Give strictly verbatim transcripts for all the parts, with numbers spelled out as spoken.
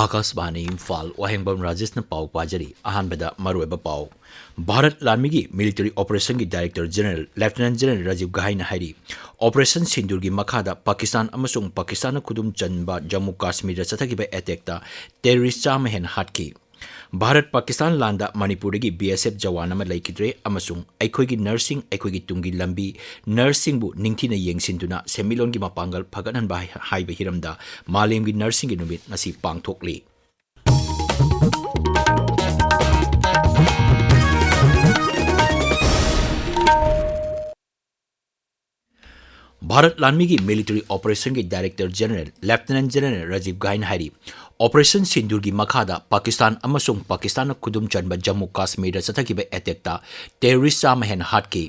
ꯑꯥꯀꯥꯁꯕꯥꯅꯤ ꯏꯝꯐꯥꯜ, ꯋꯥꯍꯦꯡꯕꯝ ꯔꯥꯖꯦꯁꯅ ꯄꯥꯎ ꯄꯥꯖꯔꯤ꯫ ꯑꯍꯥꯟꯕꯗ ꯃꯔꯨꯑꯣꯏꯕ ꯄꯥꯎ꯫ ꯚꯥꯔꯠ ꯂꯥꯟꯃꯤꯒꯤ military ꯑꯣꯄꯔꯦꯁꯟꯒꯤ director general ꯂꯦꯐꯇꯤꯅꯦꯟꯠ general Rajiv ꯘꯥꯏꯅ ꯍꯥꯏꯔꯤ, ꯑꯣꯄꯔꯦꯁꯟ ꯁꯤꯟꯗꯨꯔꯒꯤ ꯃꯈꯥꯗ ꯄꯥꯀꯤꯁꯇꯥꯟ ꯑꯃꯁꯨꯡ ꯄꯥꯀꯤꯁꯇꯥꯟꯅ ꯈꯨꯗꯨꯝ ꯆꯟꯕ ꯖꯝꯃꯨ ꯀꯥꯁꯃꯤꯔꯗ ꯆꯠꯊꯈꯤꯕ ꯑꯦꯇꯦꯛꯇ ꯇꯦꯔꯣꯔꯤꯁ꯭ꯠ ꯆꯥꯝꯃ ꯍꯦꯟꯅ ꯍꯥꯠꯈꯤ꯫ ꯚꯥꯔꯠ ꯄꯥꯀꯤꯁꯇꯥꯟ ꯂꯥꯟꯗ ꯃꯅꯤꯄꯨꯔꯗꯒꯤ ꯕꯤ ꯑꯦꯁ ꯑꯦꯐ ꯖꯋꯥꯟ ꯑꯃ ꯂꯩꯈꯤꯗ꯭ꯔꯦ ꯑꯃꯁꯨꯡ ꯑꯩꯈꯣꯏꯒꯤ ꯅꯔꯁꯁꯤꯡ, ꯑꯩꯈꯣꯏꯒꯤ ꯇꯨꯡꯒꯤ ꯂꯝꯕꯤ, ꯅꯔꯁꯁꯤꯡꯕꯨ ꯅꯤꯡꯊꯤꯅ ꯌꯦꯡꯁꯤꯟꯗꯨꯅ ꯁꯦꯟꯃꯤꯠꯂꯣꯟꯒꯤ ꯃꯄꯥꯡꯒꯜ ꯐꯒꯠꯍꯟꯕ ꯍꯥꯏ-, ꯍꯥꯏꯕ ꯍꯤꯔꯝꯗ ꯃꯥꯂꯦꯝꯒꯤ ꯅꯔꯁꯁꯤꯡꯒꯤ ꯅꯨꯃꯤꯠ ꯉꯁꯤ ꯄꯥꯡꯊꯣꯛꯂꯤ꯫ ꯚꯥꯔꯠ ꯂꯥꯟꯃꯤꯒꯤ military ꯑꯣꯄꯔꯦꯁꯟꯒꯤ director general ꯂꯦꯐꯇꯤꯅꯦꯟꯠ general Rajiv ꯘꯥꯏꯅ ꯍꯥꯏꯔꯤ, ꯑꯣꯄꯔꯦꯁꯟ ꯁꯤꯟꯗꯨꯔꯒꯤ ꯃꯈꯥꯗ ꯄꯥꯀꯤꯁꯇꯥꯟ ꯑꯃꯁꯨꯡ ꯄꯥꯀꯤꯁꯇꯥꯟꯅ ꯈꯨꯗꯨꯝ ꯆꯟꯕ ꯖꯝꯃꯨ ꯀꯥꯁꯃꯤꯔꯗ ꯆꯠꯊꯈꯤꯕ ꯑꯦꯇꯦꯛꯇ ꯇꯦꯔꯣꯔꯤꯁ꯭ꯠ ꯆꯥꯝꯃ ꯍꯦꯟꯅ ꯍꯥꯠꯈꯤ꯫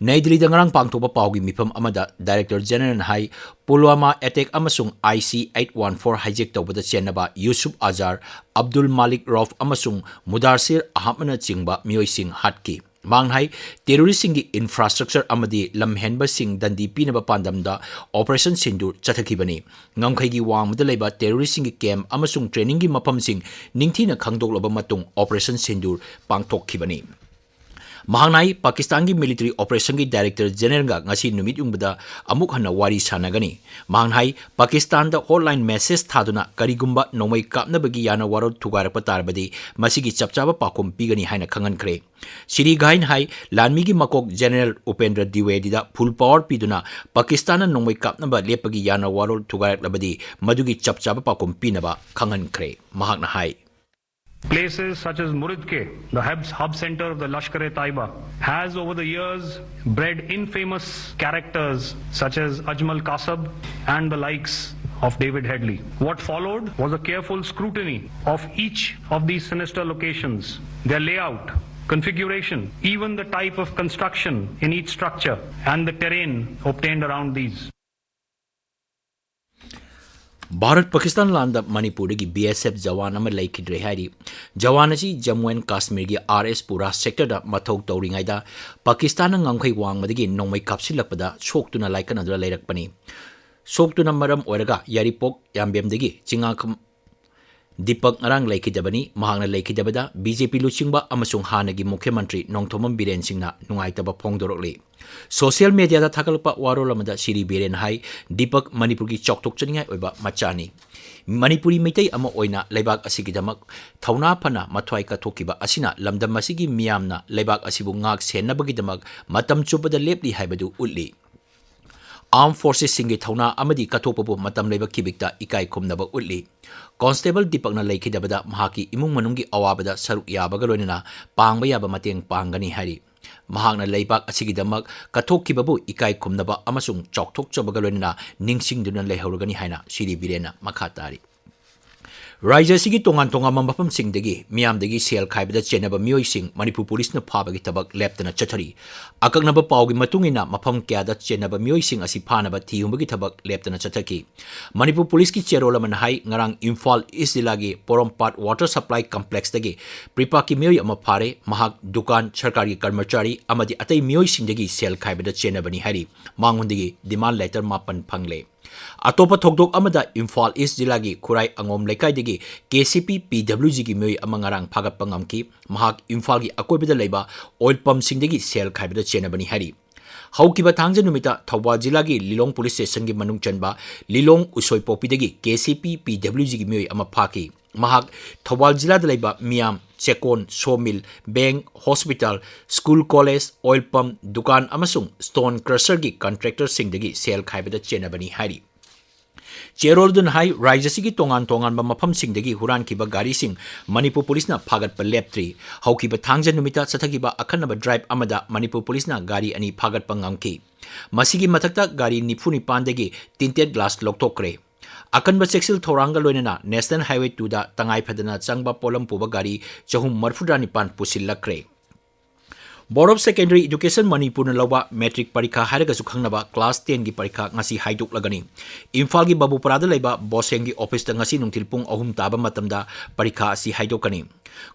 ꯅꯩ ꯗꯤꯜꯂꯤꯗ ꯉꯔꯥꯡ ꯄꯥꯡꯊꯣꯛꯄ ꯄꯥꯎꯒꯤ ꯃꯤꯐꯝ ꯑꯃꯗ ꯗꯥꯏꯔꯦꯛꯇꯔ ꯖꯦꯅꯔꯦꯜꯅ ꯍꯥꯏ, ꯄꯨꯜꯋꯥꯃꯥ ꯑꯦꯇꯦꯛ ꯑꯃꯁꯨꯡ I C eight one four ꯍꯥꯏꯖꯦꯛ ꯇꯧꯕꯗ ꯆꯦꯟꯅꯕ ꯌꯨꯁꯨꯐ ꯑꯖꯥꯔ, ꯑꯕꯗꯨꯜ ꯃꯥꯂꯤꯛ ꯔꯧꯐ ꯑꯃꯁꯨꯡ ꯃꯨꯗꯥꯁꯤꯔ ꯑꯍꯃꯗꯅꯆꯤꯡꯕ ꯃꯤꯑꯣꯏꯁꯤꯡ ꯍꯥꯠꯈꯤ꯫ ꯃꯍꯥꯛꯅ ꯍꯥꯏ, ꯇꯦꯔꯣꯔꯤꯁ꯭ꯠꯁꯤꯡꯒꯤ ꯏꯟꯐ꯭ꯔꯥꯁ꯭ꯇ꯭ꯔꯛꯆꯔ ꯑꯃꯗꯤ ꯂꯝꯍꯦꯟꯕꯁꯤꯡ ꯗꯟꯗꯤ ꯄꯤꯅꯕ ꯄꯥꯟꯗꯝꯗ ꯑꯣꯄꯔꯦꯁꯟ ꯁꯤꯟꯗꯨꯔ ꯆꯠꯊꯈꯤꯕꯅꯤ꯫ ꯉꯝꯈꯩꯒꯤ ꯋꯥꯡꯃꯗ ꯂꯩꯕ ꯇꯦꯔꯣꯔꯤꯁ꯭ꯠꯁꯤꯡꯒꯤ ꯀꯦꯝꯞ ꯑꯃꯁꯨꯡ ꯇ꯭ꯔꯦꯅꯤꯡꯒꯤ ꯃꯐꯝꯁꯤꯡ ꯅꯤꯡꯊꯤꯅ ꯈꯪꯗꯣꯛꯂꯕ ꯃꯇꯨꯡ ꯑꯣꯄꯔꯦꯁꯟ ꯁꯤꯟꯗꯨꯔ ꯄꯥꯡꯊꯣꯛꯈꯤꯕꯅꯤ꯫ ꯃꯍꯥꯛꯅ ꯍꯥꯏ, ꯄꯥꯀꯤꯁꯇꯥꯟꯒꯤ ꯃꯤꯂꯤꯇꯔꯤ ꯑꯣꯄꯔꯦꯁꯟꯒꯤ ꯗꯥꯏꯔꯦꯛꯇꯔ ꯖꯦꯅꯔꯦꯜꯒ ꯉꯁꯤ ꯅꯨꯃꯤꯠ ꯌꯨꯡꯕꯗ ꯑꯃꯨꯛ ꯍꯟꯅ ꯋꯥꯔꯤ ꯁꯥꯟꯅꯒꯅꯤ꯫ ꯃꯍꯥꯛꯅ ꯍꯥꯏ, ꯄꯥꯀꯤꯁꯇꯥꯟꯗ ꯍꯣꯠꯂꯥꯏꯟ ꯃꯦꯁꯦꯖ ꯊꯥꯗꯨꯅ ꯀꯔꯤꯒꯨꯝꯕ ꯅꯣꯡꯃꯩ ꯀꯥꯞꯅꯕꯒꯤ ꯌꯥꯅ ꯋꯥꯔꯣꯜ ꯊꯨꯒꯥꯏꯔꯛꯄ ꯇꯥꯔꯕꯗꯤ ꯃꯁꯤꯒꯤ ꯆꯞ ꯆꯥꯕ ꯄꯥꯎꯈꯨꯝ ꯄꯤꯒꯅꯤ ꯍꯥꯏꯅ ꯈꯪꯍꯟꯈ꯭ꯔꯦ꯫ ꯁ꯭ꯔꯤ ꯘꯥꯏꯅ ꯍꯥꯏ, ꯂꯥꯟꯃꯤꯒꯤ ꯃꯀꯣꯛ ꯖꯦꯅꯔꯦꯜ ꯎꯄꯦꯟꯗ꯭ꯔ ꯗ꯭ꯋꯤꯋꯦꯗꯤꯗ ꯐꯨꯜ ꯄꯥꯋꯔ ꯄꯤꯗꯨꯅ ꯄꯥꯀꯤꯁꯇꯥꯟꯅ ꯅꯣꯡꯃꯩ ꯀꯥꯞꯅꯕ ꯂꯦꯞꯄꯒꯤ ꯌꯥꯅ ꯋꯥꯔꯣꯜ ꯊꯨꯒꯥꯏꯔꯛꯂꯕꯗꯤ ꯃꯗꯨꯒꯤ ꯆꯞ ꯆꯥꯕ ꯄꯥꯎꯈꯨꯝ ꯄꯤꯅꯕ ꯈꯪꯍꯟꯈ꯭ꯔꯦ꯫ ꯃꯍꯥꯛꯅ ꯍꯥꯏ, Places such as Muridke, the hub, hub center of the Lashkar-e-Taiba, has over the years bred infamous characters such as Ajmal Kasab and the likes of David Headley. What followed was a careful scrutiny of each of these sinister locations, their layout, configuration, even the type of construction in each structure, and the terrain obtained around these. Bharat Pakistan ꯂꯥꯟꯗ ꯃꯅꯤꯄꯨꯔꯗꯒꯤ B ꯑꯦꯁ F Jawan ꯑꯃ ꯂꯩꯈꯤꯗ꯭ꯔꯦ ꯍꯥꯏꯔꯤ꯫ ꯖꯋꯥꯟ ꯑꯁꯤ Jammu and ꯀꯥꯁꯃꯤꯔꯒꯤ R ꯑꯦꯁ ꯄꯨꯔꯥ ꯁꯦꯛꯇꯔꯗ ꯃꯊꯧ ꯇꯧꯔꯤꯉꯩꯗ ꯄꯥꯀꯤꯁꯇꯥꯟꯅ ꯉꯝꯈꯩ ꯋꯥꯡꯃꯗꯒꯤ ꯅꯣꯡꯃꯩ ꯀꯥꯞꯁꯤꯜꯂꯛꯄꯗ ꯁꯣꯛꯇꯨꯅ ꯂꯥꯏꯀꯠꯅꯗꯨꯅ ꯂꯩꯔꯛꯄꯅꯤ꯫ ꯁꯣꯛꯇꯨꯅ ꯃꯔꯝ ꯑꯣꯏꯔꯒ ꯌꯥꯏꯔꯤꯄꯣꯛ ꯌꯥꯝꯕꯦꯝꯗꯒꯤ ꯆꯤꯡꯉꯥꯈꯝ-, ꯗꯤꯄꯛ ꯉꯔꯥꯡ ꯂꯩꯈꯤꯗꯕꯅꯤ꯫ ꯃꯍꯥꯛꯅ ꯂꯩꯈꯤꯗꯕꯗ ꯕꯤ ꯖꯦ ꯄꯤ ꯂꯨꯆꯤꯡꯕ ꯑꯃꯁꯨꯡ ꯍꯥꯟꯅꯒꯤ ꯃꯨꯈ꯭ꯌ ꯃꯟꯇ꯭ꯔꯤ ꯅꯣꯡꯊꯣꯝꯕꯝ ꯕꯤꯔꯦꯟ ꯁꯤꯡꯅ ꯅꯨꯡꯉꯥꯏꯇꯕ ꯐꯣꯡꯗꯣꯔꯛꯂꯤ꯫ ꯁꯣꯁꯤꯌꯦꯜ ꯃꯦꯗꯤꯌꯥꯗ ꯊꯥꯒꯠꯂꯛꯄ ꯋꯥꯔꯣꯜ ꯑꯃꯗ ꯁꯤꯔꯤ ꯕꯤꯔꯦꯟ ꯍꯥꯏ, "ꯗꯤꯄꯛ ꯃꯅꯤꯄꯨꯔꯒꯤ ꯆꯥꯎꯊꯣꯛꯆꯅꯤꯡꯉꯥꯏ ꯑꯣꯏꯕ ꯃꯆꯥꯅꯤ꯫ ꯃꯅꯤꯄꯨꯔꯤ ꯃꯩꯇꯩ ꯑꯃ ꯑꯣꯏꯅ ꯂꯩꯕꯥꯛ ꯑꯁꯤꯒꯤꯗꯃꯛ ꯊꯧꯅꯥ ꯐꯅ ꯃꯊ꯭ꯋꯥꯏ ꯀꯠꯊꯣꯛꯈꯤꯕ ꯑꯁꯤꯅ ꯂꯝꯗꯝ ꯑꯁꯤꯒꯤ ꯃꯤꯌꯥꯝꯅ ꯂꯩꯕꯥꯛ ꯑꯁꯤꯕꯨ ꯉꯥꯛ ꯁꯦꯟꯅꯕꯒꯤꯗꯃꯛ ꯃꯇꯝ ꯆꯨꯞꯄꯗ ꯂꯦꯞꯂꯤ ꯍꯥꯏꯕꯗꯨ ꯎꯠꯂꯤ꯫ ꯑꯥꯔꯝ ꯐꯣꯔꯁꯦꯁꯁꯤꯡꯒꯤ ꯊꯧꯅꯥ ꯑꯃꯗꯤ ꯀꯠꯊꯣꯛꯄꯕꯨ ꯃꯇꯝ ꯂꯩꯕ ꯈꯤꯕꯤꯛꯇ ꯏꯀꯥꯏ ꯈꯨꯝꯅꯕ ꯎꯠꯂꯤ꯫ ꯀꯣꯟꯁꯇꯦꯕꯜ ꯗꯤꯄꯛꯅ ꯂꯩꯈꯤꯗꯕꯗ ꯃꯍꯥꯛꯀꯤ ꯏꯃꯨꯡ ꯃꯅꯨꯡꯒꯤ ꯑꯋꯥꯕꯗ ꯁꯔꯨꯛ ꯌꯥꯕꯒ ꯂꯣꯏꯅꯅ ꯄꯥꯡꯕ ꯌꯥꯕ ꯃꯇꯦꯡ ꯄꯥꯡꯒꯅꯤ" ꯍꯥꯏꯔꯤ꯫ ꯃꯍꯥꯛꯅ ꯂꯩꯕꯥꯛ ꯑꯁꯤꯒꯤꯗꯃꯛ ꯀꯠꯊꯣꯛꯈꯤꯕꯕꯨ ꯏꯀꯥꯏ ꯈꯨꯝꯅꯕ ꯑꯃꯁꯨꯡ ꯆꯥꯎꯊꯣꯛꯆꯕꯒ ꯂꯣꯏꯅꯅ ꯅꯤꯡꯁꯤꯡꯗꯨꯅ ꯂꯩꯍꯧꯔꯒꯅꯤ ꯍꯥꯏꯅ ꯁꯤꯔꯤ ꯕꯤꯔꯦꯟꯅ ꯃꯈꯥ ꯇꯥꯔꯤ꯫ ꯔꯥꯖ꯭ꯌ ꯑꯁꯤꯒꯤ ꯇꯣꯉꯥꯟ ꯇꯣꯉꯥꯟꯕ ꯃꯐꯝꯁꯤꯡꯗꯒꯤ ꯃꯤꯌꯥꯝꯗꯒꯤ ꯁꯦꯜ ꯈꯥꯏꯕꯗ ꯆꯦꯟꯅꯕ ꯃꯤꯑꯣꯏꯁꯤꯡ ꯃꯅꯤꯄꯨꯔ ꯄꯨꯂꯤꯁꯅ ꯐꯥꯕꯒꯤ ꯊꯕꯛ ꯂꯦꯞꯇꯅ ꯆꯠꯊꯔꯤ꯫ ꯑꯀꯛꯅꯕ ꯄꯥꯎꯒꯤ ꯃꯇꯨꯡ ꯏꯟꯅ ꯃꯐꯝ ꯀꯌꯥꯗ ꯆꯦꯟꯅꯕ ꯃꯤꯑꯣꯏꯁꯤꯡ ꯑꯁꯤ ꯐꯥꯅꯕ ꯊꯤꯍꯨꯝꯕꯒꯤ ꯊꯕꯛ ꯂꯦꯞꯇꯅ ꯆꯠꯊꯈꯤ꯫ ꯃꯅꯤꯄꯨꯔ ꯄꯨꯂꯤꯁꯀꯤ ꯆꯦꯔꯣꯜ ꯑꯃꯅ ꯍꯥꯏ, ꯉꯔꯥꯡ ꯏꯝꯐꯥꯜ ꯏꯁ ꯖꯤꯂꯥꯒꯤ ꯄꯣꯔꯣꯝꯄꯥꯠ ꯋꯥꯇꯔ ꯁꯄ꯭ꯂꯥꯏ ꯀꯝꯄ꯭ꯂꯦꯛꯁꯇꯒꯤ ꯄ꯭ꯔꯤꯄꯥꯛꯀꯤ ꯃꯤꯑꯣꯏ ꯑꯃ ꯐꯥꯔꯦ꯫ ꯃꯍꯥꯛ ꯗꯨꯀꯥꯟ, ꯁꯔꯀꯥꯔꯒꯤ ꯀꯔꯃꯆꯥꯔꯤ ꯑꯃꯗꯤ ꯑꯇꯩ ꯃꯤꯑꯣꯏꯁꯤꯡꯗꯒꯤ ꯁꯦꯜ ꯈꯥꯏꯕꯗ ꯆꯦꯟꯅꯕꯅꯤ ꯍꯥꯏꯔꯤ꯫ ꯃꯉꯣꯟꯗꯒꯤ ꯗꯤꯃꯥꯟ ꯂꯦꯇꯔ ꯃꯥꯄꯟ ꯐꯪꯂꯦ꯫ ꯑꯇꯣꯞꯄ ꯊꯧꯗꯣꯛ ꯑꯃꯗ ꯏꯝꯐꯥꯜ ꯏꯁ ꯖꯤꯂꯥꯒꯤ ꯈꯨꯔꯥꯏ ꯑꯉꯣꯝ ꯂꯩꯀꯥꯏꯗꯒꯤ ꯀꯦ ꯁꯤ ꯄꯤ ꯄꯤ ꯗꯕ꯭ꯂꯤꯎ ꯖꯤꯒꯤ ꯃꯤꯑꯣꯏ ꯑꯃ ꯉꯔꯥꯡ ꯐꯥꯒꯠꯄ ꯉꯝꯈꯤ꯫ ꯃꯍꯥꯛ ꯏꯝꯐꯥꯜꯒꯤ ꯑꯀꯣꯏꯕꯗ ꯂꯩꯕ ꯑꯣꯏꯜ ꯄꯝꯁꯤꯡꯗꯒꯤ ꯁꯦꯜ ꯈꯥꯏꯕꯗ ꯆꯦꯟꯅꯕꯅꯤ ꯍꯥꯏꯔꯤ꯫ ꯍꯧꯈꯤꯕ ꯊꯥꯡꯖ ꯅꯨꯃꯤꯠꯇ ꯊꯧꯕꯥꯜ ꯖꯤꯂꯥꯒꯤ ꯂꯤꯂꯣꯡ ꯄꯨꯂꯤꯁ ꯁ꯭ꯇꯦꯁꯟꯒꯤ ꯃꯅꯨꯡ ꯆꯟꯕ ꯂꯤꯂꯣꯡ ꯎꯁꯣꯏꯄꯣꯛꯄꯤꯗꯒꯤ ꯀꯦ ꯁꯤ ꯄꯤ ꯄꯤ ꯗꯕ꯭ꯂꯤꯎ ꯖꯤꯒꯤ ꯃꯤꯑꯣꯏ ꯑꯃ ꯐꯥꯈꯤ꯫ ꯃꯍꯥꯛ ꯊꯧꯕꯥꯜ ꯖꯤꯂꯥꯗ ꯂꯩꯕ ꯃꯤꯌꯥꯝ, Chekkon, sawmill, bank, hospital, school, college, oil pump, ꯗꯨꯀꯥꯟ ꯑꯃꯁꯨꯡ ꯁ꯭ꯇꯣꯟ ꯀ꯭ꯔꯁꯔꯒꯤ ꯀꯟꯇ꯭ꯔꯦꯛꯇꯔꯁꯤꯡꯗꯒꯤ ꯁꯦꯜ ꯈꯥꯏꯕꯗ ꯆꯦꯟꯅꯕꯅꯤ ꯍꯥꯏꯔꯤ꯫ ꯆꯦꯔꯣꯜꯗꯨꯅ ꯍꯥꯏ, ꯔꯥꯖ꯭ꯌ ꯑꯁꯤꯒꯤ ꯇꯣꯉꯥꯟ ꯇꯣꯉꯥꯟꯕ ꯃꯐꯝꯁꯤꯡꯗꯒꯤ ꯍꯨꯔꯥꯟꯈꯤꯕ ꯒꯥꯔꯤꯁꯤꯡ ꯃꯅꯤꯄꯨꯔ ꯄꯨꯂꯤꯁꯅ ꯐꯥꯒꯠꯄ ꯂꯦꯞꯇ꯭ꯔꯤ꯫ ꯍꯧꯈꯤꯕ ꯊꯥꯡꯖ ꯅꯨꯃꯤꯠꯇ ꯆꯠꯊꯈꯤꯕ ꯑꯈꯟꯅꯕ ꯗ꯭ꯔꯥꯏꯚ ꯑꯃꯗ ꯃꯅꯤꯄꯨꯔ ꯄꯨꯂꯤꯁꯅ ꯒꯥꯔꯤ ꯑꯅꯤ ꯐꯥꯒꯠꯄ ꯉꯝꯈꯤ꯫ ꯃꯁꯤꯒꯤ ꯃꯊꯛꯇ ꯒꯥꯔꯤ ꯅꯤꯐꯨ ꯅꯤꯄꯥꯟꯗꯒꯤ ꯇꯤꯟꯇꯦꯠ ꯒ꯭ꯂꯥꯁ ꯂꯧꯊꯣꯛꯈ꯭ꯔꯦ꯫ ꯑꯀꯟꯕ ꯆꯦꯛꯁꯤꯜ ꯊꯧꯔꯥꯡꯒ ꯂꯣꯏꯅꯅ ꯅꯦꯁꯅꯦꯜ ꯍꯥꯏꯋꯦ ꯇꯨꯗ ꯇꯉꯥꯏ ꯐꯗꯅ ꯆꯪꯕ ꯄꯣꯠꯂꯝ ꯄꯨꯕ ꯒꯥꯔꯤ ꯆꯍꯨꯝ ꯃꯔꯤꯐꯨꯇꯔꯥ ꯅꯤꯄꯥꯟ ꯄꯨꯁꯤꯜꯂꯛꯈ꯭ꯔꯦ꯫ Board of Secondary Education ꯃꯅꯤꯄꯨꯔꯅ ꯂꯧꯕ ꯃꯦꯇ꯭ꯔꯤꯛ ꯄꯔꯤꯈꯥ ꯍꯥꯏꯔꯒꯁꯨ ꯈꯪꯅꯕ ꯀ꯭ꯂꯥꯁ ꯇꯦꯟꯒꯤ ꯄꯔꯤꯈꯥ ꯉꯁꯤ ꯍꯥꯏꯗꯣꯛꯂꯒꯅꯤ꯫ ꯏꯝꯐꯥꯜꯒꯤ ꯕꯥꯕꯨꯄꯔꯥꯗ ꯂꯩꯕ ꯕꯣꯁꯦꯡꯒꯤ ꯑꯣꯐꯤꯁꯇ ꯉꯁꯤ ꯅꯨꯡꯊꯤꯜ ꯄꯨꯡ ꯑꯍꯨꯝ ꯇꯥꯕ ꯃꯇꯝꯗ ꯄꯔꯤꯈꯥ ꯑꯁꯤ ꯍꯥꯏꯗꯣꯛꯀꯅꯤ꯫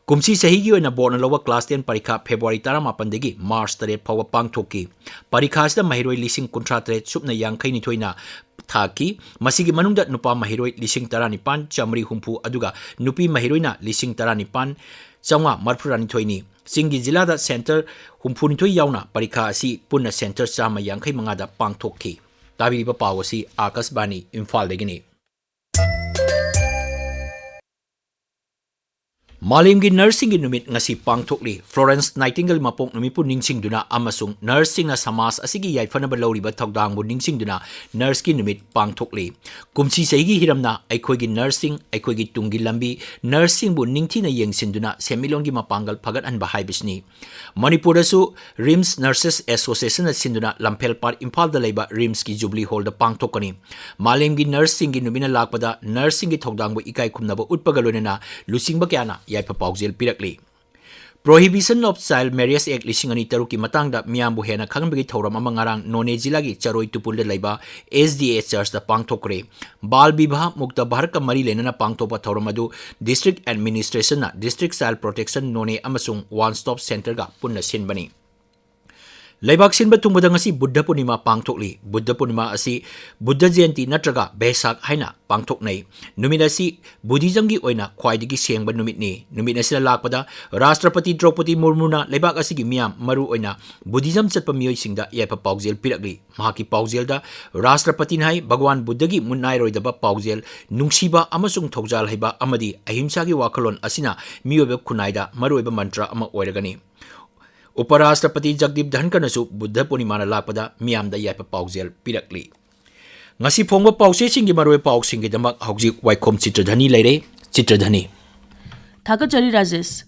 ꯀꯨꯝꯁꯤ ꯆꯍꯤꯒꯤ ꯑꯣꯏꯅ ꯕꯣꯔꯗꯅ ꯂꯧꯕ ꯀ꯭ꯂꯥꯁ ꯇꯦꯟ ꯄꯔꯤꯈꯥ ꯐꯦꯕ꯭ꯔꯨꯋꯥꯔꯤ ꯇꯔꯥꯃꯥꯄꯟꯗꯒꯤ ꯃꯥꯔꯆ ꯇꯔꯦꯠ ꯐꯥꯎꯕ ꯄꯥꯡꯊꯣꯛꯈꯤ꯫ ꯄꯔꯤꯈꯥ ꯑꯁꯤꯗ ꯃꯍꯩꯔꯣꯏ ꯂꯤꯁꯤꯡ ꯀꯨꯟꯊ꯭ꯔꯥ ꯇꯔꯦꯠ ꯁꯨꯞꯅ ꯌꯥꯡꯈꯩ ꯅꯤꯊꯣꯏꯅ ꯊꯥꯈꯤ꯫ ꯃꯁꯤꯒꯤ ꯃꯅꯨꯡꯗ ꯅꯨꯄꯥ ꯃꯍꯩꯔꯣꯏ ꯂꯤꯁꯤꯡ ꯇꯔꯥꯅꯤꯄꯥꯟ ꯆꯥꯃꯔꯤ ꯍꯨꯝꯐꯨ ꯑꯗꯨꯒ ꯅꯨꯄꯤ ꯃꯍꯩꯔꯣꯏꯅ ꯂꯤꯁꯤꯡ ꯇꯔꯥꯅꯤꯄꯥꯟ ꯆꯥꯝꯃꯉꯥ ꯃꯔꯤꯐꯨꯇꯔꯥꯅꯤꯊꯣꯏꯅꯤ꯫ ꯆꯤꯡꯒꯤ ꯖꯤꯂꯥꯗ ꯁꯦꯟꯇꯔ ꯍꯨꯝꯐꯨꯅꯤꯊꯣꯏ ꯌꯥꯎꯅ ꯄꯔꯤꯈꯥ ꯑꯁꯤ ꯄꯨꯟꯅ ꯁꯦꯟꯇꯔ ꯆꯥꯝꯃ ꯌꯥꯡꯈꯩ ꯃꯉꯥꯗ ꯄꯥꯡꯊꯣꯛꯈꯤ꯫ ꯇꯥꯕꯤꯔꯤꯕ ꯄꯥꯎ ꯑꯁꯤ ꯑꯥꯀꯥꯁꯕꯥꯅꯤ ꯏꯝꯐꯥꯜꯗꯒꯤꯅꯤ꯫ ꯃꯥꯂꯦꯝꯒꯤ ꯅꯔꯁꯁꯤꯡꯒꯤ ꯅꯨꯃꯤꯠ ꯉꯁꯤ ꯄꯥꯡꯊꯣꯛꯂꯤ꯫ ꯐ꯭ꯂꯣꯔꯦꯟꯁ ꯅꯥꯏꯇꯤꯡꯒꯦꯜ ꯃꯄꯣꯛ ꯅꯨꯃꯤꯠꯄꯨ ꯅꯤꯡꯁꯤꯡꯗꯨꯅ ꯑꯃꯁꯨꯡ ꯅꯔꯁꯁꯤꯡꯅ ꯁꯃꯥꯖ ꯑꯁꯤꯒꯤ ꯌꯥꯏꯐꯅꯕ ꯂꯧꯔꯤꯕ ꯊꯧꯗꯥꯡꯕꯨ ꯅꯤꯡꯁꯤꯡꯗꯨꯅ ꯅꯔꯁꯀꯤ ꯅꯨꯃꯤꯠ ꯄꯥꯡꯊꯣꯛꯂꯤ꯫ ꯀꯨꯝꯁꯤ ꯆꯍꯤꯒꯤ ꯍꯤꯔꯝꯅ ꯑꯩꯈꯣꯏꯒꯤ ꯅꯔꯁꯁꯤꯡ, ꯑꯩꯈꯣꯏꯒꯤ ꯇꯨꯡꯒꯤ ꯂꯝꯕꯤ, ꯅꯔꯁꯁꯤꯡꯕꯨ ꯅꯤꯡꯊꯤꯅ ꯌꯦꯡꯁꯤꯟꯗꯨꯅ ꯁꯦꯟꯃꯤꯠꯂꯣꯟꯒꯤ ꯃꯄꯥꯡꯒꯜ ꯐꯒꯠꯍꯟꯕ ꯍꯥꯏꯕꯁꯤꯅꯤ꯫ ꯃꯅꯤꯄꯨꯔꯗꯁꯨ ꯔꯤꯝꯁ ꯅꯔꯁꯦꯁ ꯑꯦꯁꯣꯁꯤꯌꯦꯁꯟꯅ ꯁꯤꯟꯗꯨꯅ ꯂꯝꯐꯦꯜ ꯄꯥꯠ ꯏꯝꯐꯥꯜꯗ ꯂꯩꯕ ꯔꯤꯝꯁꯀꯤ ꯖꯨꯕꯤꯂꯤ ꯍꯣꯜꯗ ꯄꯥꯡꯊꯣꯛꯀꯅꯤ꯫ ꯃꯥꯂꯦꯝꯒꯤ ꯅꯔꯁꯁꯤꯡꯒꯤ ꯅꯨꯃꯤꯠꯅ ꯂꯥꯛꯄꯗ ꯅꯔꯁꯁꯤꯡꯒꯤ ꯊꯧꯗꯥꯡꯕꯨ ꯏꯀꯥꯏ ꯈꯨꯝꯅꯕ ꯎꯠꯄꯒ ꯂꯣꯏꯅꯅ ꯂꯨꯆꯤꯡꯕ ꯀꯌꯥꯅ ꯌꯥꯏꯐ ꯄꯥꯎꯖꯦꯜ ꯄꯤꯔꯛꯂꯤ꯫ Prohibition of Child Marriage Act ꯂꯤꯁꯤꯡ ꯑꯅꯤ ꯇꯔꯨꯛꯀꯤ ꯃꯇꯥꯡꯗ ꯃꯤꯌꯥꯝꯕꯨ ꯍꯦꯟꯅ ꯈꯪꯍꯟꯕꯒꯤ ꯊꯧꯔꯝ ꯑꯃ ꯉꯔꯥꯡ ꯅꯣꯅꯦ ꯖꯤꯂꯥꯒꯤ ꯆꯔꯣꯏ ꯇꯨꯄꯨꯜꯗ ꯂꯩꯕ ꯑꯦꯁ ꯗꯤ ꯑꯦ ꯆꯔꯆꯇ ꯄꯥꯡꯊꯣꯛꯈ꯭ꯔꯦ꯫ ꯕꯥꯜ ꯕꯤꯕꯥꯍ ꯃꯨꯛꯇ ꯚꯥꯔꯠꯀ ꯃꯔꯤ ꯂꯩꯅꯅ ꯄꯥꯡꯊꯣꯛꯄ ꯊꯧꯔꯝ ꯑꯗꯨ ꯗꯤꯁꯇ꯭ꯔꯤꯛ ꯑꯦꯗꯃꯤꯅꯤꯁꯇ꯭ꯔꯦꯁꯟꯅ ꯗꯤꯁꯇ꯭ꯔꯤꯛ ꯆꯥꯏꯜ ꯄ꯭ꯔꯣꯇꯦꯛꯁꯟ ꯅꯣꯅꯦ ꯑꯃꯁꯨꯡ ꯋꯥꯟ ꯁ꯭ꯇꯣꯞ ꯁꯦꯟꯇꯔꯒ ꯄꯨꯟꯅ ꯁꯤꯟꯕꯅꯤ꯫ ꯂꯩꯕꯥꯛ ꯁꯤꯟꯕ ꯊꯨꯡꯕꯗ ꯉꯁꯤ ꯕꯨꯗꯙ ꯄꯨꯔꯅꯤꯃꯥ ꯄꯥꯡꯊꯣꯛꯂꯤ꯫ ꯕꯨꯗꯙ ꯄꯨꯔꯅꯤꯃꯥ ꯑꯁꯤ ꯕꯨꯗꯙ ꯖꯌꯟꯇꯤ ꯅꯠꯇ꯭ꯔꯒ ꯚꯦꯁꯥꯈ ꯍꯥꯏꯅ ꯄꯥꯡꯊꯣꯛꯅꯩ꯫ ꯅꯨꯃꯤꯠ ꯑꯁꯤ ꯕꯨꯙꯤꯖꯝꯒꯤ ꯑꯣꯏꯅ ꯈ꯭ꯋꯥꯏꯗꯒꯤ ꯁꯦꯡꯕ ꯅꯨꯃꯤꯠꯅꯤ꯫ ꯅꯨꯃꯤꯠ ꯑꯁꯤꯗ ꯂꯥꯛꯄꯗ ꯔꯥꯁꯇ꯭ꯔꯄꯇꯤ ꯗ꯭ꯔꯧꯄꯗꯤ ꯃꯨꯔꯃꯨꯅ ꯂꯩꯕꯥꯛ ꯑꯁꯤꯒꯤ ꯃꯤꯌꯥꯝ, ꯃꯔꯨꯑꯣꯏꯅ ꯕꯨꯙꯤꯖꯝ ꯆꯠꯄ ꯃꯤꯑꯣꯏꯁꯤꯡꯗ ꯌꯥꯏꯐ ꯄꯥꯎꯖꯦꯜ ꯄꯤꯔꯛꯂꯤ꯫ ꯃꯍꯥꯛꯀꯤ ꯄꯥꯎꯖꯦꯜꯗ ꯔꯥꯁꯇ꯭ꯔꯄꯇꯤꯅ ꯍꯥꯏ, ꯚꯒꯋꯥꯟ ꯕꯨꯗꯙꯒꯤ ꯃꯨꯠꯅꯥꯏꯔꯣꯏꯗꯕ ꯄꯥꯎꯖꯦꯜ, ꯅꯨꯡꯁꯤꯕ ꯑꯃꯁꯨꯡ ꯊꯧꯖꯥꯜ ꯍꯩꯕ ꯑꯃꯗꯤ ꯑꯍꯤꯝꯁꯥꯒꯤ ꯋꯥꯈꯜꯂꯣꯟ ꯑꯁꯤꯅ ꯃꯤꯑꯣꯏꯕ ꯈꯨꯟꯅꯥꯏꯗ ꯃꯔꯨꯑꯣꯏꯕ ꯃꯟꯇ꯭ꯔ ꯑꯃ ꯑꯣꯏꯔꯒꯅꯤ꯫ ꯎꯄꯔꯥꯁꯇ꯭ꯔꯄꯇꯤ ꯖꯒꯗꯤꯞ ꯙꯟꯀꯔꯅꯁꯨ ꯕꯨꯗꯙ ꯄꯨꯔꯅꯤꯃꯥꯅ ꯂꯥꯛꯄꯗ ꯃꯤꯌꯥꯝꯗ ꯌꯥꯏꯐ ꯄꯥꯎꯖꯦꯜ ꯄꯤꯔꯛꯂꯤ꯫ ꯉꯁꯤ ꯐꯣꯡꯕ ꯄꯥꯎꯆꯦꯁꯤꯡꯒꯤ ꯃꯔꯨꯑꯣꯏꯕ ꯄꯥꯎꯁꯤꯡꯒꯤꯗꯃꯛ ꯍꯧꯖꯤꯛ ꯋꯥꯏꯈꯣꯝ ꯆꯤꯇ꯭ꯔꯙꯅꯤ ꯂꯩꯔꯦ꯫ ꯆꯤꯇ꯭ꯔꯙꯅꯤ꯫ ꯊꯥꯒꯠꯆꯔꯤ ꯔꯥꯖꯦꯁ꯫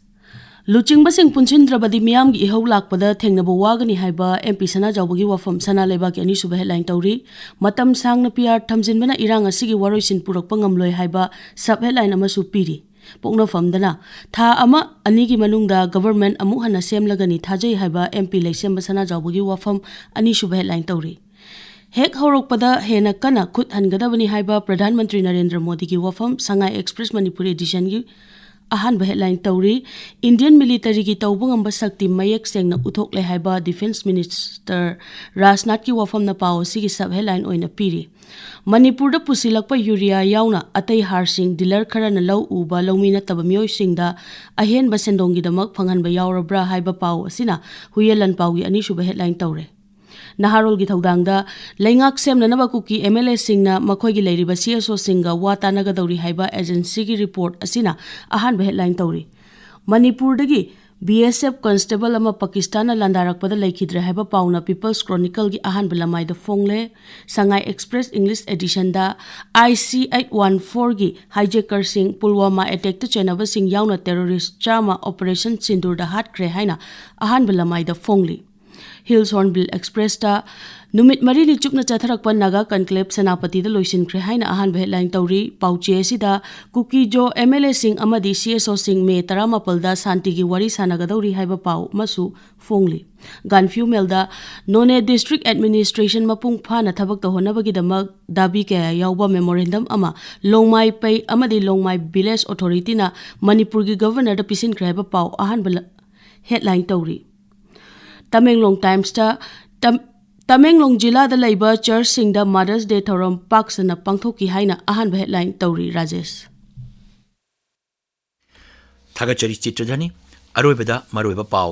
ꯂꯨꯆꯤꯡꯕꯁꯤꯡ ꯄꯨꯟꯁꯤꯟꯗ꯭ꯔꯕꯗꯤ ꯃꯤꯌꯥꯝꯒꯤ ꯏꯍꯧ ꯂꯥꯛꯄꯗ ꯊꯦꯡꯅꯕ ꯋꯥꯒꯅꯤ ꯍꯥꯏꯕ ꯑꯦꯝ ꯄꯤ ꯁꯅꯥꯖꯥꯎꯕꯒꯤ ꯋꯥꯐꯝ ꯁꯅꯥ ꯂꯩꯕꯥꯛꯀꯤ ꯑꯅꯤꯁꯨꯕ ꯍꯦꯗꯂꯥꯏꯟ ꯇꯧꯔꯤ꯫ ꯃꯇꯝ ꯁꯥꯡꯅ ꯄꯤ ꯑꯥꯔ ꯊꯝꯖꯤꯟꯕꯅ ꯏꯔꯥꯡ ꯑꯁꯤꯒꯤ ꯋꯥꯔꯣꯏꯁꯤꯟ ꯄꯨꯔꯛꯄ ꯉꯝꯂꯣꯏ ꯍꯥꯏꯕ ꯁꯕ ꯍꯦꯗꯂꯥꯏꯟ ꯑꯃꯁꯨ ꯄꯤꯔꯤ꯫ ꯄꯣꯛꯅꯐꯝꯗꯅ ꯊꯥ ꯑꯃ ꯑꯅꯤꯒꯤ ꯃꯅꯨꯡꯗ ꯒꯕꯔꯃꯦꯟ ꯑꯃꯨꯛ ꯍꯟꯅ ꯁꯦꯝꯂꯒꯅꯤ ꯊꯥꯖꯩ ꯍꯥꯏꯕ ꯑꯦꯝ ꯄꯤ ꯂꯩꯁꯦꯝꯕ ꯁꯅꯥꯖꯥꯎꯕꯒꯤ ꯋꯥꯐꯝ ꯑꯅꯤꯁꯨꯕ ꯍꯦꯗꯂꯥꯏꯟ ꯇꯧꯔꯤ꯫ ꯍꯦꯛ ꯍꯧꯔꯛꯄꯗ ꯍꯦꯟꯅ ꯀꯟꯅ ꯈꯨꯠ ꯍꯟꯒꯗꯕꯅꯤ ꯍꯥꯏꯕ ꯄ꯭ꯔꯙꯥꯟ ꯃꯟꯇ꯭ꯔꯤ ꯅꯔꯦꯟꯗ꯭ꯔ ꯃꯣꯗꯤꯒꯤ ꯋꯥꯐꯝ ꯁꯉꯥꯏ ꯑꯦꯛꯁꯄ꯭ꯔꯦꯁ ꯃꯅꯤꯄꯨꯔ ꯑꯦꯗꯤꯁꯟꯒꯤ ꯑꯍꯥꯟꯕ ꯍꯦꯗꯂꯥꯏꯟ ꯇꯧꯔꯤ꯫ ꯏꯟꯗꯤꯌꯟ ꯃꯤꯂꯤꯇꯔꯤꯒꯤ ꯇꯧꯕ ꯉꯝꯕ ꯁꯛꯇꯤ ꯃꯌꯦꯛ ꯁꯦꯡꯅ ꯎꯠꯊꯣꯛꯂꯦ ꯍꯥꯏꯕ ꯗꯤꯐꯦꯟꯁ ꯃꯤꯅꯤꯁꯇꯔ ꯔꯥꯖꯅꯥꯊꯀꯤ ꯋꯥꯐꯝꯅ ꯄꯥꯎ ꯑꯁꯤꯒꯤ ꯁꯕ ꯍꯦꯗꯂꯥꯏꯟ ꯑꯣꯏꯅ ꯄꯤꯔꯤ꯫ ꯃꯅꯤꯄꯨꯔꯗ ꯄꯨꯁꯤꯜꯂꯛꯄ ꯌꯨꯔꯤꯌꯥ ꯌꯥꯎꯅ ꯑꯇꯩ ꯍꯥꯔꯁꯤꯡ ꯗꯤꯂꯔ ꯈꯔꯅ ꯂꯧ ꯎꯕ ꯂꯧꯃꯤ ꯅꯠꯇꯕ ꯃꯤꯑꯣꯏꯁꯤꯡꯗ ꯑꯍꯦꯟꯕ ꯁꯦꯟꯗꯣꯡꯒꯤꯗꯃꯛ ꯐꯪꯍꯟꯕ ꯌꯥꯎꯔꯕ꯭ꯔꯥ ꯍꯥꯏꯕ ꯄꯥꯎ ꯑꯁꯤꯅ ꯍꯨꯌꯦꯟ ꯂꯥꯟꯄꯥꯎꯒꯤ ꯑꯅꯤꯁꯨꯕ ꯍꯦꯗꯂꯥꯏꯟ ꯇꯧꯔꯦ꯫ ꯅꯍꯥꯔꯣꯜꯒꯤ ꯊꯧꯗꯥꯡꯗ ꯂꯩꯉꯥꯛ ꯁꯦꯝꯅꯅꯕ ꯀꯨꯀꯤ ꯑꯦꯝ ꯑꯦꯜ ꯑꯦꯁꯤꯡꯅ ꯃꯈꯣꯏꯒꯤ ꯂꯩꯔꯤꯕ ꯁꯤ ꯑꯦꯁ ꯑꯣꯁꯤꯡꯒ ꯋꯥ ꯇꯥꯟꯅꯒꯗꯧꯔꯤ ꯍꯥꯏꯕ ꯑꯦꯖꯦꯟꯁꯤꯒꯤ ꯔꯤꯄꯣꯔꯠ ꯑꯁꯤꯅ ꯑꯍꯥꯟꯕ ꯍꯦꯗꯂꯥꯏꯟ ꯇꯧꯔꯤ꯫ ꯃꯅꯤꯄꯨꯔꯗꯒꯤ ꯕꯤ ꯑꯦꯁ ꯑꯦꯐ ꯀꯟꯁꯇꯦꯕꯜ ꯑꯃ ꯄꯥꯀꯤꯁꯇꯥꯟꯅ ꯂꯥꯟꯗꯥꯔꯛꯄꯗ ꯂꯩꯈꯤꯗ꯭ꯔꯦ ꯍꯥꯏꯕ ꯄꯥꯎꯅ ꯄꯤꯄꯜꯁ ꯀ꯭ꯔꯣꯅꯤꯀꯜꯒꯤ ꯑꯍꯥꯟꯕ ꯂꯃꯥꯏꯗ ꯐꯣꯡꯂꯦ꯫ ꯁꯉꯥꯏ express English ꯑꯦꯗꯤꯁꯟꯗ I C eight one ꯐꯣꯔꯒꯤ ꯍꯥꯏꯖꯦꯀꯔꯁꯤꯡ ꯄꯨꯜꯋꯥꯃꯥ ꯑꯦꯇꯦꯛꯇ ꯆꯦꯟꯅꯕꯁꯤꯡ ꯌꯥꯎꯅ ꯇꯦꯔꯣꯔꯤꯁ ꯆꯥꯝꯃ ꯑꯣꯄꯔꯦꯁꯟ ꯁꯤꯟꯗꯨꯔꯗ ꯍꯥꯠꯈ꯭ꯔꯦ ꯍꯥꯏꯅ ꯑꯍꯥꯟꯕ ꯂꯃꯥꯏꯗ ꯐꯣꯡꯂꯤ꯫ ꯍꯤꯜꯁ ꯍꯣꯔꯟꯕꯤꯜ ꯑꯦꯛꯁꯄ꯭ꯔꯦꯁꯇ ꯅꯨꯃꯤꯠ ꯃꯔꯤꯅꯤ ꯆꯨꯞꯅ ꯆꯠꯊꯔꯛꯄ ꯅꯥꯒꯥ ꯀꯟꯀ꯭ꯂꯦꯕ ꯁꯦꯅꯥꯄꯇꯤꯗ ꯂꯣꯏꯁꯤꯟꯈ꯭ꯔꯦ ꯍꯥꯏꯅ ꯑꯍꯥꯟꯕ ꯍꯦꯗꯂꯥꯏꯟ ꯇꯧꯔꯤ꯫ ꯄꯥꯎꯆꯦ ꯑꯁꯤꯗ ꯀꯨꯀꯤꯖꯣ ꯑꯦꯝ ꯑꯦꯜ ꯑꯦꯁꯤꯡ ꯑꯃꯗꯤ ꯁꯤ ꯑꯦꯁ ꯑꯣꯁꯤꯡ ꯃꯦ ꯇꯔꯥꯃꯥꯄꯜꯗ ꯁꯥꯟꯇꯤꯒꯤ ꯋꯥꯔꯤ ꯁꯥꯟꯅꯒꯗꯧꯔꯤ ꯍꯥꯏꯕ ꯄꯥꯎ ꯑꯃꯁꯨ ꯐꯣꯡꯂꯤ꯫ ꯒꯥꯟꯐ꯭ꯌꯨ ꯃꯦꯜꯗ ꯅꯣꯅꯦ ꯗꯤꯁꯇ꯭ꯔꯤꯛ ꯑꯦꯗꯃꯤꯅꯤꯁꯇ꯭ꯔꯦꯁꯟ ꯃꯄꯨꯡ ꯐꯥꯅ ꯊꯕꯛ ꯇꯧꯍꯟꯅꯕꯒꯤꯗꯃꯛ ꯗꯥꯕꯤ ꯀꯌꯥ ꯌꯥꯎꯕ ꯃꯦꯃꯣꯔꯦꯟꯗꯝ ꯑꯃ ꯂꯣꯡꯃꯥꯏ ꯄꯩ ꯑꯃꯗꯤ ꯂꯣꯡꯃꯥꯏ ꯚꯤꯂꯦꯖ ꯑꯣꯊꯣꯔꯤꯇꯤꯅ ꯃꯅꯤꯄꯨꯔꯒꯤ ꯒꯕꯔꯅꯔꯗ ꯄꯤꯁꯤꯟꯈ꯭ꯔꯦ ꯍꯥꯏꯕ ꯄꯥꯎ ꯑꯍꯥꯟꯕ ꯂ-, ꯍꯦꯗꯂꯥꯏꯟ ꯇꯧꯔꯤ꯫ ꯇꯃꯦꯡꯂꯣꯡ ꯇꯥꯏꯝꯁꯇ ꯇꯝ-, ꯇꯃꯦꯡꯂꯣꯡ ꯖꯤꯂꯥꯗ ꯂꯩꯕ ꯆꯔꯆꯁꯤꯡꯗ ꯃꯥꯗꯔꯁ ꯗꯦ ꯊꯧꯔꯝ ꯄꯥꯛ ꯁꯟꯅ ꯄꯥꯡꯊꯣꯛꯈꯤ ꯍꯥꯏꯅ ꯑꯍꯥꯟꯕ ꯍꯦꯗꯂꯥꯏꯟ ꯇꯧꯔꯤ꯫ ꯔꯥꯖꯦꯁ꯫ ꯊꯥꯒꯠꯆꯔꯤ ꯆꯤꯇ꯭ꯔꯙꯅꯤ꯫ ꯑꯔꯣꯏꯕꯗ ꯃꯔꯨꯑꯣꯏꯕ ꯄꯥꯎ꯫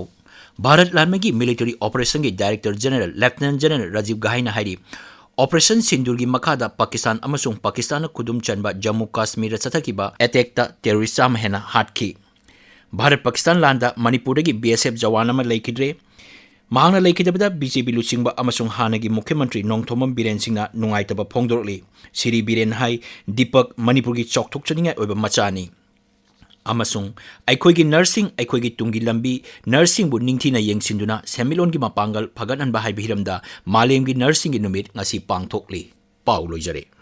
ꯚꯥꯔꯠ ꯂꯥꯟꯃꯤꯒꯤ military ꯑꯣꯄꯔꯦꯁꯟꯒꯤ director general ꯂꯦꯐꯇꯤꯅꯦꯟꯠ general Rajiv ꯒꯍꯥꯏꯅ ꯍꯥꯏꯔꯤ, ꯑꯣꯄꯔꯦꯁꯟ ꯁꯤꯟꯗꯨꯔꯒꯤ ꯃꯈꯥꯗ ꯄꯥꯀꯤꯁꯇꯥꯟ ꯑꯃꯁꯨꯡ ꯄꯥꯀꯤꯁꯇꯥꯟꯅ ꯈꯨꯗꯨꯝ ꯆꯟꯕ ꯖꯝꯃꯨ ꯀꯥꯁꯃꯤꯔꯗ ꯆꯠꯊꯈꯤꯕ ꯑꯦꯇꯦꯛꯇ ꯇꯦꯔꯣꯔꯤꯁ ꯆꯥꯝꯃ ꯍꯦꯟꯅ ꯍꯥꯠꯈꯤ꯫ ꯚꯥꯔꯠ ꯄꯥꯀꯤꯁꯇꯥꯟ ꯂꯥꯟꯗ ꯃꯅꯤꯄꯨꯔꯗꯒꯤ ꯕꯤ ꯑꯦꯁ ꯑꯦꯐ ꯖꯋꯥꯟ ꯑꯃ ꯂꯩꯈꯤꯗ꯭ꯔꯦ꯫ ꯃꯍꯥꯛꯅ ꯂꯩꯈꯤꯗꯕꯗ ꯕꯤ ꯖꯦ ꯄꯤ ꯂꯨꯆꯤꯡꯕ ꯑꯃꯁꯨꯡ ꯍꯥꯟꯅꯒꯤ ꯃꯨꯈ꯭ꯌ ꯃꯟꯇ꯭ꯔꯤ ꯅꯣꯡꯊꯣꯝꯕꯝ ꯕꯤꯔꯦꯟ ꯁꯤꯡꯅ ꯅꯨꯡꯉꯥꯏꯇꯕ ꯐꯣꯡꯗꯣꯔꯛꯂꯤ꯫ ꯁꯤꯔꯤ ꯕꯤꯔꯦꯟ ꯍꯥꯏ, "ꯗꯤꯄꯛ ꯃꯅꯤꯄꯨꯔꯒꯤ ꯆꯥꯎꯊꯣꯛꯆꯅꯤꯡꯉꯥꯏ ꯑꯣꯏꯕ ꯃꯆꯥꯅꯤ ꯑꯃꯁꯨꯡ ꯑꯩꯈꯣꯏꯒꯤ ꯅꯔꯁꯁꯤꯡ, ꯑꯩꯈꯣꯏꯒꯤ ꯇꯨꯡꯒꯤ ꯂꯝꯕꯤ, ꯅꯔꯁꯁꯤꯡꯕꯨ ꯅꯤꯡꯊꯤꯅ ꯌꯦꯡꯁꯤꯟꯗꯨꯅ ꯁꯦꯟꯃꯤꯠꯂꯣꯟꯒꯤ ꯃꯄꯥꯡꯒꯜ ꯐꯒꯠꯍꯟꯕ ꯍꯥꯏꯕ ꯍꯤꯔꯝꯗ ꯃꯥꯂꯦꯝꯒꯤ ꯅꯔꯁꯁꯤꯡꯒꯤ ꯅꯨꯃꯤꯠ ꯉꯁꯤ ꯄꯥꯡꯊꯣꯛꯂꯤ"꯫ ꯄꯥꯎ ꯂꯣꯏꯖꯔꯦ꯫